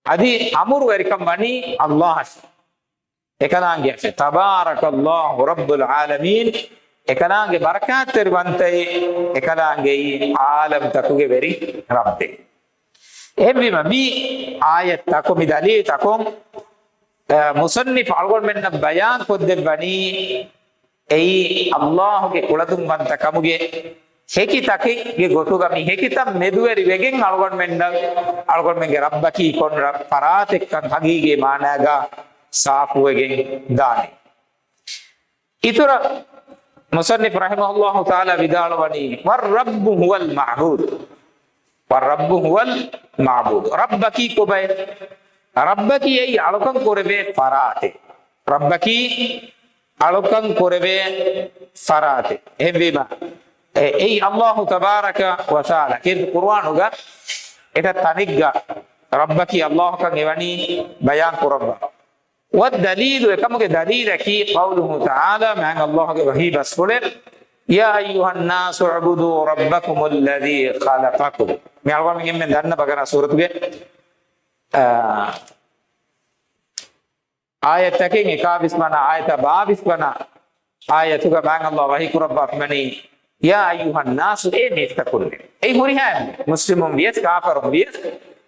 އަދި އަމުރުވެރިކަން ވަނީ އައްލާހަށް. އެކަލާނގެއަށޭ. "تَبَارَكَ اللَّهُ رَبُّ الْعَالَمِينَ." އެކަލާނގެ ބަރަކާތްތެރިވަންތައޭ، އެކަލާނގެއީ ޢާލަމްތަކުގެ ވެރި ރައްބޭ. އެހެންވީމަ، މި އާޔަތްތަކުން، މި ދަލީލްތަކުން، އަ، މުޞައްނިފް އަޅުގަނޑުމެންނަށް ބަޔާން ކޮށްދެއްވަނީ، އެއީ އައްލާހުގެ ކުޅަދުންވަންތަކަމުގެ ހެކިތަކެއްގެ ގޮތުގަ މި ހެކިތައް މެދުވެރި ވެގެން އަޅުގަނޑުމެންނަށް، އަޅުގަނޑުމެންގެ ރައްބަކީ ކޮން ރަ-، ފަރާތެއްކަން ހަގީގީ މާނާގަ ސާފުވެގެން ދާނެ. އިތުރަށް މުޞައްނިފް ރަޙިމަހުﷲ ތަޢާލާ ވިދާޅުވަނީ، "وَالرَّبُّ هُوَ الْمَعْبُودُ." وَالرَّبُّ هُوَ الْمَعْبُودُ. ރައްބަކީ ކޮބައޭ؟ ރައްބަކީ އެއީ އަޅުކަން ކުރެވޭ ފަރާތެއް. ރައްބަކީ އަޅުކަން ކުރެވޭ ފަރާތެއް. އެހެންވީމަ، އެ-، އެއީ އައްލާހު ތަބާރަކަ ވަތަޢާލާ ކީރިތި ޤުރުއާނުގަ އެތައް ތަނެއްގަ ރައްބަކީ އައްލާހުކަން އެވަނީ ބަޔާން ކުރައްވާ. وَالدَّلِيلُ، އެކަމުގެ ދަލީލަކީ، قَوْلُهُ تَعَالَى، މާތް އައްލާހުގެ ވަޙީ ބަސްފުޅެއް، "يَا أَيُّهَا النَّاسُ اعْبُدُوا رَبَّكُمُ الَّذِي خَلَقَكُمْ." މި އަޅުގަނޑުމެން ދަންނަ ބަޤަރާ ސޫރަތުގެ، އާ، އާޔަތްތަކެއް، އެކާވީސް ވަނަ އާޔަތާ ބާވީސް ވަނަ އާޔަތުގަ މާތް އައްލާހު ވަޙީ ކުރައްވާފަ މިވަނީ، "يَا أَيُّهَا النَّاسُ، އޭ މީސްތަކުންނޭ." އެއީ ހުރިހާ އެންމެން، މުސްލިމުން ވިޔަސް، ކާފަރުން ވިޔަސް،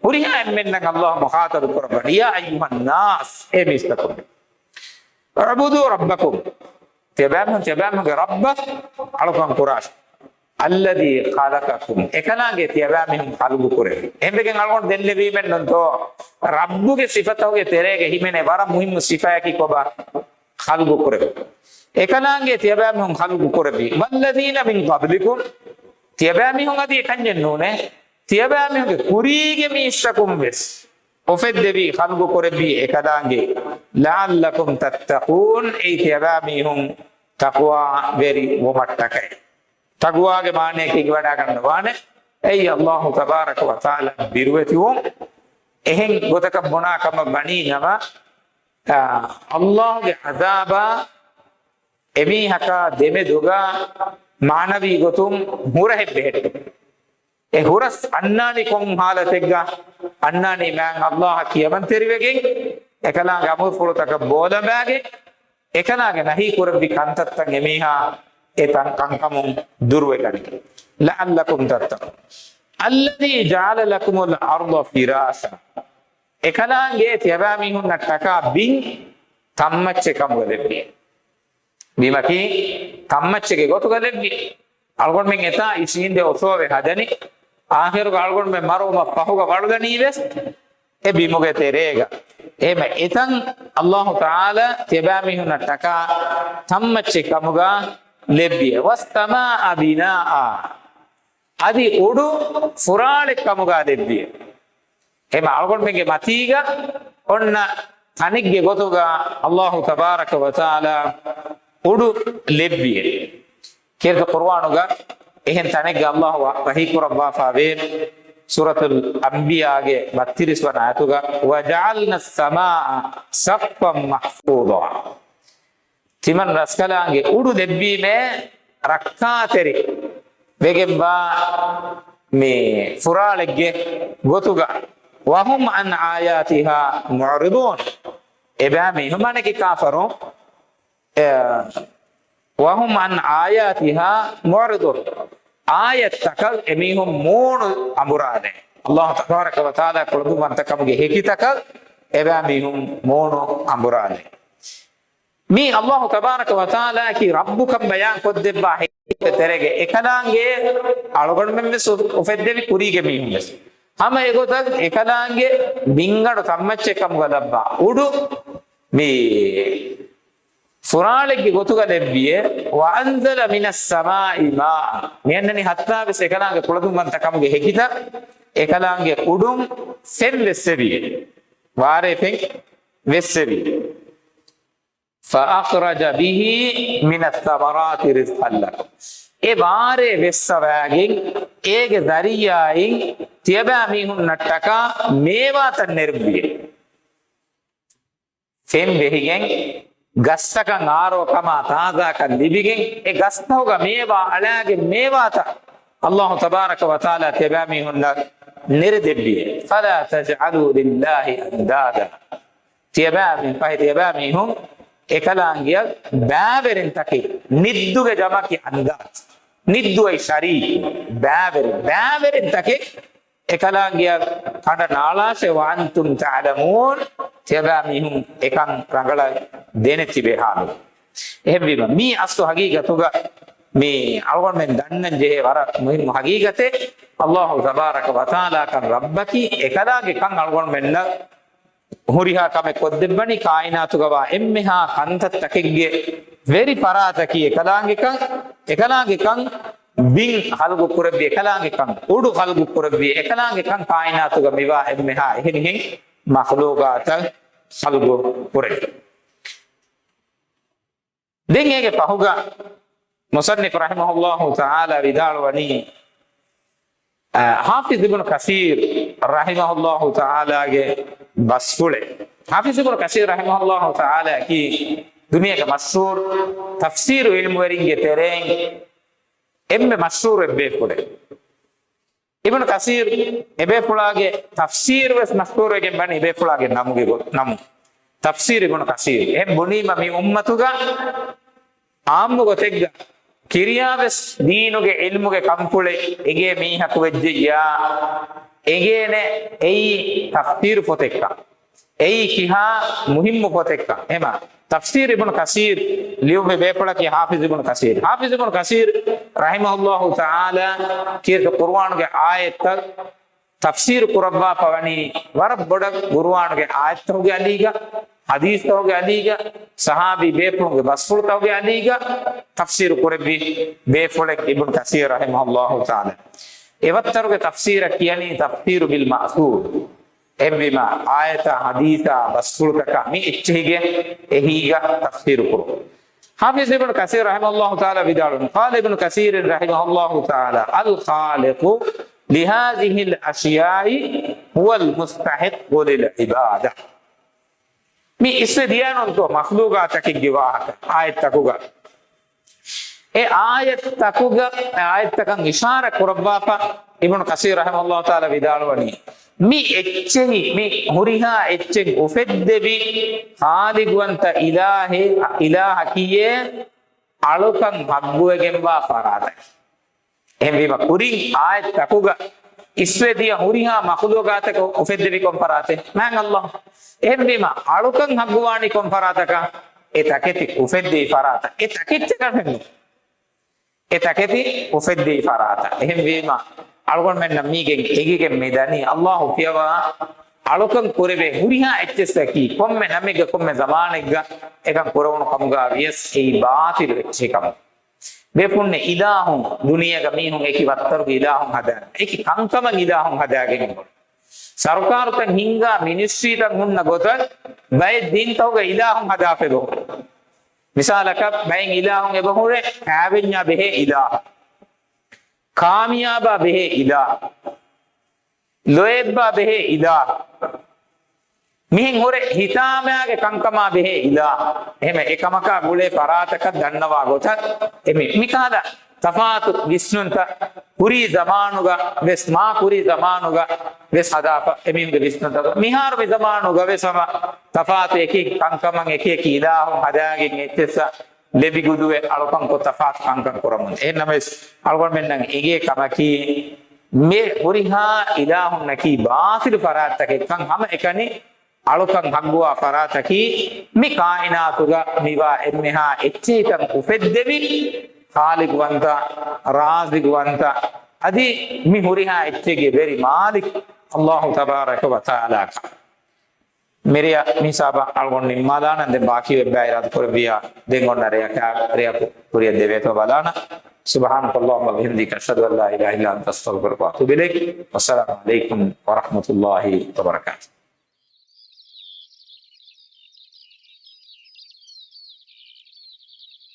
ހުރިހާ އެންމެންނަށް އައްލާހު މުޚާޠަބު ކުރައްވަނީ، "يَا أَيُّهَا النَّاسُ، އޭ މީސްތަކުންނޭ." اعْبُدُوا رَبَّكُمْ، ތިޔަބައިމީހުން، ތިޔަބައިމީހުންގެ ރައްބަށް އަޅުކަން ކުރާށި. الَّذِي خَلَقَكُمْ، އެކަލާނގެ ތިޔަބައިމީހުން ޚަލްޤު ކުރެއްވި. އެހެންވެގެން އަޅުގަނޑު ދެންނެވީމެއްނުންތޯ، ރައްބުގެ ސިފަތަކުގެ ތެރޭގަ ހިމެނޭ ވަރަށް މުހިއްމު ސިފައަކީ ކޮބާ؟ ޚަލްޤު ކުރެއްވި. އެކަލާނގެ ތިޔަބައިމީހުން ޚަލްޤު ކުރެއްވި. وَالَّذِينَ مِنْ قَبْلِكُمْ، ތިޔަބައިމީހުން އަދި އެކަންޏެއް ނޫނޭ، ތިޔަބައިމީހުންގެ ކުރީގެ މީސްތަކުން ވެސް އުފެއްދެވި، ޚަލްޤު ކުރެއްވި އެކަލާނގެ. لَعَلَّكُمْ تَتَّقُونَ، އެއީ ތިޔަބައިމީހުން ތަޤްވާ ވެރި ވުމަށްޓަކައި. ތަޤްވާގެ މާނަޔަކީ ވަޑާގަންނަވާނެ، އެއީ އައްލާހު ތަބާރަކަ ވަތަޢާލާ ބިރުވެތިވުން. އެހެން ގޮތަކަށް ބުނާ ކަމަށް ވަނީ ނަމަ، އާ، އައްލާހުގެ ޢަޛާބާ އެމީހަކާ ދެމެދުގަ މާނަވީ ގޮތުން ހުރަހެއް ބެހެއްޓުން. އެ ހުރަސް އަންނާނީ ކޮން ޙާލަތެއްގަ؟ އަންނާނީ މާތް އައްލާހަށް ކިޔަމަންތެރިވެގެން، އެކަލާނގެ އަމުރުފުޅުތަކަށް ބޯލަނބާގެން، އެކަލާނގެ ނަހީ ކުރެއްވި ކަންތައްތައް އެމީހާ އެ ތަން ކަންކަމުން ދުރުވެގަނެގެން. لَعَلَّكُمْ تَتَّقُونَ. الَّذِي جَعَلَ لَكُمُ الْأَرْضَ فِرَاشًا. އެކަލާނގެ ތިޔަބައިމީހުންނަށްޓަކާ ބިން ތަންމައްޗެއް ކަމުގަ ލެއްވި. ބިމަކީ ތަންމައްޗެއްގެ ގޮތުގަ ލެއްވި. އަޅުގަނޑުމެން އެތާ އިށީނދެ އޮތޯވެ ހަދަނީ. އާޚިރުގަ އަޅުގަނޑުމެން މަރުވުމަށް ފަހުގަ ވަޅުލަނީ ވެސް އެ ބިމުގެ ތެރޭގަ. އެހެމަ އެތަން އައްލާހު ތަޢާލާ ތިޔަބައިމީހުންނަށްޓަކާ ތަންމައްޗެއް ކަމުގަ ލެއްވިއެވެ. وَالسَّمَاءَ بِنَاءً. އަދި އުޑު ފުރާޅެއް ކަމުގަ ލެއްވިއެވެ. އެހެމަ އަޅުގަނޑުމެންގެ މަތީގަ އޮންނަ ތަނެއްގެ ގޮތުގަ އައްލާހު ތަބާރަކަ ވަތަޢާލާ އުޑު ލެއްވިއެވެ. ކީރިތި ޤުރުއާނުގަ އެހެން ތަނެއްގަ އައްލާހު ވަ-، ވަޙީ ކުރައްވާފައިވޭ. ސޫރަތުލް އަންބިޔާގެ ބައްތިރީސް ވަނަ އާޔަތުގަ، وَجَعَلْنَا السَّمَاءَ سَقْفًا مَحْفُوظًا. ތިމަން ރަސްކަލާނގެ އުޑު ލެއްވީމޭ ރައްކާތެރި ވެގެންވާ މި ފުރާޅެއްގެ ގޮތުގަ. وَهُمْ عَنْ آيَاتِهَا مُعْرِضُونَ. އެބައިމީހުން މާނައަކީ ކާފަރުން، އެ، وَهُمْ عَنْ آيَاتِهَا مُعْرِضُونَ. އާޔަތްތަކަށް އެމީހުން މޫނު އަނބުރާލޭ. ﷲ ތަބާރަކަ ވަތަޢާލާ ކުޅަދުންވަންތަކަމުގެ ހެކިތަކަށް އެބައިމީހުން މޫނު އަނބުރާލޭ. މީ ﷲ ތަބާރަކަ ވަތަޢާލާއަކީ ރައްބުކަން ބަޔާން ކޮށްދެއްވާ ހެކިތައް ތެރޭގަ އެކަލާނގެ އަޅުގަނޑުމެން ވެސް އުފެއްދެވި ކުރީގެ މީހުން ވެސް. ހަމަ އެގޮތަށް އެކަލާނގެ ބިންގަނޑު ތަންމައްޗެއް ކަމުގަ ލައްވާ އުޑު މި ފުރާޅެއްގެ ގޮތުގަ ލެއްވިޔޭ، وأنزل من السماء ماء. މިއަންނަނީ ހައްތާވެސް އެކަލާނގެ ކުޅަދުންވަންތަކަމުގެ ހެކިތައް، އެކަލާނގެ އުޑުން ފެން ވެއްސެވި، ވާރޭ ފެން ވެއްސެވި. فأخرج به من الثمرات رزقا لكم. އެ ވާރޭ ވެއްސަވާގެން، އޭގެ ޒަރީޢާއިން ތިޔަބައިމީހުންނަށްޓަކާ މޭވާތައް ނެރުއްވިޔޭ. ފެން ވެހިގެން، ގަސްތަކަށް އާރޯ ކަމާ ތާޒާކަން ލިބިގެން، އެ ގަސްތަކުގަ މޭވާ އަޅާގެން މޭވާތައް ﷲ ތަބާރަކަ ވަތަޢާލާ ތިޔަބައިމީހުންނަށް ނެރެދެއްވިޔޭ. فلا تجعلوا لله أندادا. ތިޔަބައިމީ-، ފަހެ ތިޔަބައިމީހުން އެކަލާނގެއަށް ބައިވެރިންތަކެއް، ނިއްދުގެ ޖަމަކީ އަންދާދު. ނިއްދު އައި ޝަރީކު، ބައިވެރި-، ބައިވެރިންތަކެއް އެކަލާނގެއަށް ކަނޑަ ނާޅާށޭ، وأنتم تعلمون، ތިޔަބައިމީހުން އެކަން ރަނގަޅަށް ދެނެތިބޭ ހާލު. އެހެންވީމަ، މީ އަސްލު ހަގީގަތުގަ މީ އަޅުގަނޑުމެން ދަންނަން ޖެހޭ ވަރަށް މުހިއްމު ހަގީގަތެއް. ﷲ ތަބާރަކަ ވަތަޢާލާ ކަން ރައްބަކީ، އެކަލާނގެ ކަން އަޅުގަނޑުމެންނަށް ހުރިހާ ކަމެއް ކޮށްދެއްވަނީ، ކާއިނާތުގަވާ އެންމެހާ ކަންތައްތަކެއްގެ ވެރި ފަރާތަކީ އެކަލާނގެކަން. އެކަލާނގެކަން ބިން ޚަލްޤު ކުރެއްވި، އެކަލާނގެކަން އުޑު ޚަލްޤު ކުރެއްވި، އެކަލާނގެކަން ކާއިނާތުގަ މިވާ އެންމެހާ އެހެނިހެން މަޚްލޫޤާތަށް ޚަލްޤު ކުރެއްވި. ދެން އޭގެ ފަހުގަ މުޞައްނިފު ރަޙިމަހުﷲ ތަޢާލާ ވިދާޅުވަނީ، އަ، ޙާފިޡު އިބްނު ކަޘީރު ރަޙިމަހުﷲ ތަޢާލާގެ ބަސްފުޅެއް. ޙާފިޡު އިބްނު ކަޘީރު ރަޙިމަހުﷲ ތަޢާލާއަކީ ދުނިޔޭގެ މަޝްހޫރު ތަފްސީރު ޢިލްމުވެރިންގެ ތެރެއިން އެންމެ މަޝްހޫރު އެއްބޭފުޅެއް. އިބްނު ކަޘީރު އެބޭފުޅާގެ ތަފްސީރު ވެސް މަޝްހޫރުވެގެން ވަނީ އެބޭފުޅާގެ ނަމުގެ ގޮ-، ނަމު. ތަފްސީރު އިބްނު ކަޘީރު. އެހެން ބުނީމަ މި އުއްމަތުގަ އާއްމު ގޮތެއްގަ ކިރިޔާވެސް ދީނުގެ ޢިލްމުގެ ކަންފުޅެއް އެނގޭ މީހަކު ވެއްޖެއްޔާ، އެނގޭނެ އެއީ ތަފްސީރު ފޮތެއްކަން. އެއީ ކިހާ މުހިއްމު ފޮތެއްކަން. އެހެމަ ތަފްސީރު އިބްނު ކަޘީރު ލިޔުއްވި ބޭފުޅަކީ ޙާފިޡު އިބްނު ކަޘީރު. ޙާފިޡު އިބްނު ކަޘީރު ރަޙިމަހުﷲ ތަޢާލާ ކީރިތި ޤުރުއާނުގެ އާޔަތްތައް ތަފްސީރު ކުރައްވާފަ ވަނީ ވަރަށް ބޮޑަށް ޤުރުއާނުގެ އާޔަތްތަކުގެ އަލީގަ، ޙަދީޘްތަކުގެ އަލީގަ، ޞަޙާބީ ބޭފުޅުންގެ ބަސްފުޅުތަކުގެ އަލީގަ ތަފްސީރު ކުރެއްވި ބޭފުޅެއް އިބްނު ކަޘީރު ރަޙިމަހުﷲ ތަޢާލާ. އެވައްތަރުގެ ތަފްސީރަށް ކިޔަނީ ތަފްސީރު ބިލް މައުޘޫރު. އެހެންވީމަ، އާޔަތާ ޙަދީޘާ ބަސްފުޅުތަކާ މި އެއްޗެހިގެ އެހީގަ ތަފްސީރު ކުރުން. ޙާފިޡު އިބްނު ކަޘީރު ރަޙިމަހުﷲ ތަޢާލާ ވިދާޅުވަނީ، قال ابن كثير رحمه الله تعالى، الخالق لهذه الأشياء هو المستحق للعبادة. މި އިސްވެ ދިޔަނުންތޯ މަޚްލޫޤާތަކެއްގެ ވާހަކަ އާޔަތްތަކުގަ؟ އެ އާޔަތްތަކުގަ، އެ އާޔަތްތަކަށް އިޝާރަ ކުރައްވާފަ، އިބްނު ކަޘީރު ރަޙިމަހުﷲ ތަޢާލާ ވިދާޅުވަނީ، މި އެއްޗެހި، މި ހުރިހާ އެއްޗެއް އުފެއްދެވި ޚާލިޤުވަންތަ އިލާހެއް، އިލާހަކީއޭ އަޅުކަން ޙައްޤުވެގެންވާ ފަރާތަކީ. އެހެންވީމަ، ކުރިން އާޔަތްތަކުގަ އިސްވެ ދިޔަ ހުރިހާ މަޚްލޫޤާތަކަށް އުފެއްދެވި ކޮން ފަރާތެއް؟ މާތް ﷲ. އެހެންވީމަ، އަޅުކަން ޙައްޤުވާނީ ކޮން ފަރާތަކަށް؟ އެ ތަކެތި އުފެއްދެވި ފަރާތަށް. އެ ތަކެއްޗަކަށެއްނު. އެ ތަކެތި އުފެއްދެވި ފަރާތަށް. އެހެންވީމަ، އަޅުގަނޑުމެންނަށް މީގެން އެނގިގެން މި ދަނީ، ﷲ ފިޔަވާ އަޅުކަން ކުރެވޭ ހުރިހާ އެއްޗެއްސަކީ، ކޮންމެ ނަމެއްގަ ކޮންމެ ޒަމާނެއްގަ އެކަން ކުރެވުނު ކަމުގަ ވިޔަސް އެއީ ބާޠިލު އެއްޗެހި ކަމަށް. ބޭފުޅުންނެއް އިލާހުން ދުނިޔޭގަ މީހުން އެކި ވައްތަރުގެ އިލާހުން ހަދާ، އެކި ކަންކަމަށް އިލާހުން ހަދާގެން އެބަހުރި. ސަރުކާރުތައް ހިންގާ މިނިސްޓްރީތައް ހުންނަ ގޮތަށް ބައެއް ދީންތަކުގަ އިލާހުން ހަދާފަ އެބަހުރި. މިސާލަކަށް ބައެއް އިލާހުން އެބަހުރޭ ކާވެންޏާ ބެހޭ އިލާހު، ކާމިޔާބާ ބެހޭ އިލާހު، ލޯބިވެރިވާ ބެހޭ އިލާހު. މިހެން ހުރެ ހިތާމައިގެ ކަންކަމާ ބެހޭ އިލާހު. އެހެމެ އެކަމަކާ ގުޅޭ ފަރާތަކަށް ދަންނަވާ ގޮތަށް އެ މި-، މިކަހަލަ ތަފާތު ވިސްނުންތައް ކުރީ ޒަމާނުގަ ވެސް، މާ ކުރީ ޒަމާނުގަ ވެސް ހަދާފަ އެމީހުންގެ ވިސްނުންތައް. މިހާރު މި ޒަމާނުގަ ވެސް ހަމަ ތަފާތު އެކި ކަންކަމަށް އެކި އެކި އިލާހުން ހަދާގެން އެއްޗެއްސަށް ލެބިގުދުވެ އަޅުކަންކޮށް ތަފާތު ކަންކަން ކުރަމުން. އެހެންނަމަވެސް އަޅުގަނޑުމެންނަށް އެނގޭ ކަމަކީ، މި ހުރިހާ އިލާހުންނަކީ ބާޠިލު ފަރާތްތަކެއްކަން ހަމަ އެކަނި އަޅުކަން ހައްގުވާ ފަރާތަކީ، މި ކާއިނާތުގަ މިވާ އެންމެހާ އެއްޗެހިކަން އުފެއްދެވި، ޚާލިޤުވަންތަ، ރާޒިޤުވަންތަ، އަދި މި ހުރިހާ އެއްޗެއްގެ ވެރި މާލިކް ﷲ ތަބާރަކަ ވަ ތަޢާލާ. މިރެޔަށް މި ހިސާބަށް އަޅުގަނޑު ނިންމާލާނަން. ދެން ބާކީ އެއްބައި އިރާދަ ކުރެއްވިޔާ، ދެން އޮންނަ ރެޔަކާ، ރެޔަކު ކުރިއަށް ދެވޭތޯ ބަލާނަ. سبحانك اللهم وبحمدك، أشهد أن لا إله إلا أنت، أستغفرك وأتوب إليك. والسلام عليكم ورحمة الله وبركاته.